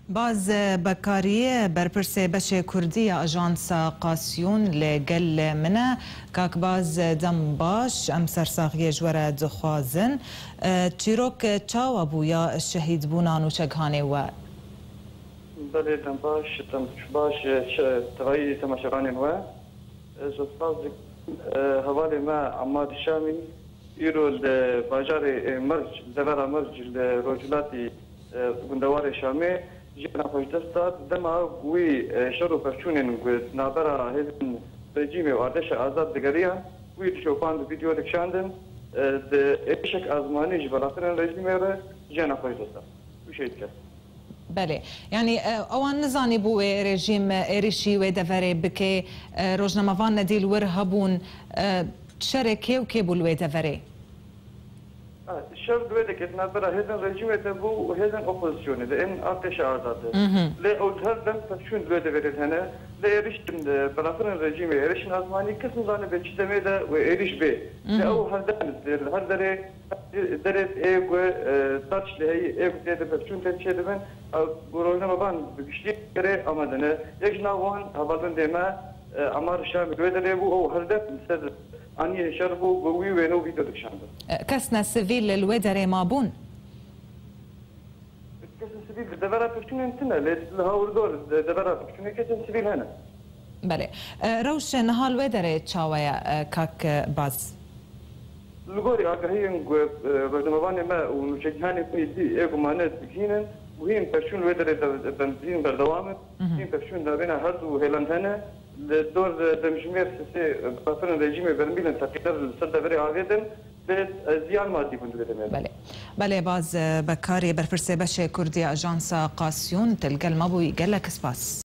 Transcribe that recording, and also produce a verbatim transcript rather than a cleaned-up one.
Baz Bekariyê, berpirsê beşê Kurdî ya Ajansa Qasiyûn li gel min e. Kak Baz, dem baş, em sersaxiyê ji we re dixwazin. E, çîrok çawa bû ya şehîdbûna nûçegihanê we? Belê, dem baş, dem baş, e, tevayî temaşevanên we. Ez spas dikim, e, hevalê me Ammar Şamî, îro li bajarê, e, Merc, li devera Merc, li rojhilatî, e, gundewarê Şamê, jiyana xwe ji dest da. Dema wî, e, şer û pevçûnên ku di navbera hêzên rejîmê û Ardeşa Azad digeriyan, wî dişopand û vîdeo dikişandin, e, di êrişek azmanî ji balafirên rejîmê re jiyana xwe ji dest da. Wî şehîd kir. Belê. Yanî, e, ewan nizanîbû wê rejîm, e, êrişî wê deverê bike, e, rojnamevan nedî li wir hebûn, e, şerê kê û kê bû li wê deverê? Ha, şer di wê de ket navbera hêzên rejîmê de bû û hêzên opozisyonê de, ên artêşa azad de. Mhm. Lê ew her dem pevçûn di wê deverê de hene. Lê êrişên, e, balafirên rejîmê, êrişên azmanî, kes nizane bê çi demê de wê êriş bê. Lê Mhm. ew her dem, li her derê, derê ê ku, e, taç lê heyî, ê ku tê de pevçûn tê çêdibin, ew ku rojnamevan bi giştî derê amade ne. Yek ji nav wan hevalbendê me, e, Ammar Şamî li wê derê bû, ew her dem li ser aniyê şer bû, ku wî wêne û vîdeo dikişandin. E, kes ne sivîl li wê derê mabûn? Kesên sivîl di devera pevçûnên tune, lê li hawirdor di devera pevçûnê kesên sivîl hene. Belê. E, rewşe niha li wê derê çawa ye, e, kak Baz? Li gorî agahiyên ku, e, rojnamevanê me û nûçegihanên xwe yê dî ê ku mane dibihînin, muhîm pevçûn li wê derê de-, bendibihîn berdewam in. Mhm. Muhîm pevçûn navbêna her du hêlan hene. Li dor de demjimêr sisê balafirên rejîmê bermîlên teqîdar li ser deverê avêtin. Lê, e, ziyan madî bûn di vê demê de. Belê. Belê, Baz, e, Bekarî, berpirsê beşê Kurdî ya Ajansa Qasiyûn, tu li gel me bûyî. Gelek spas.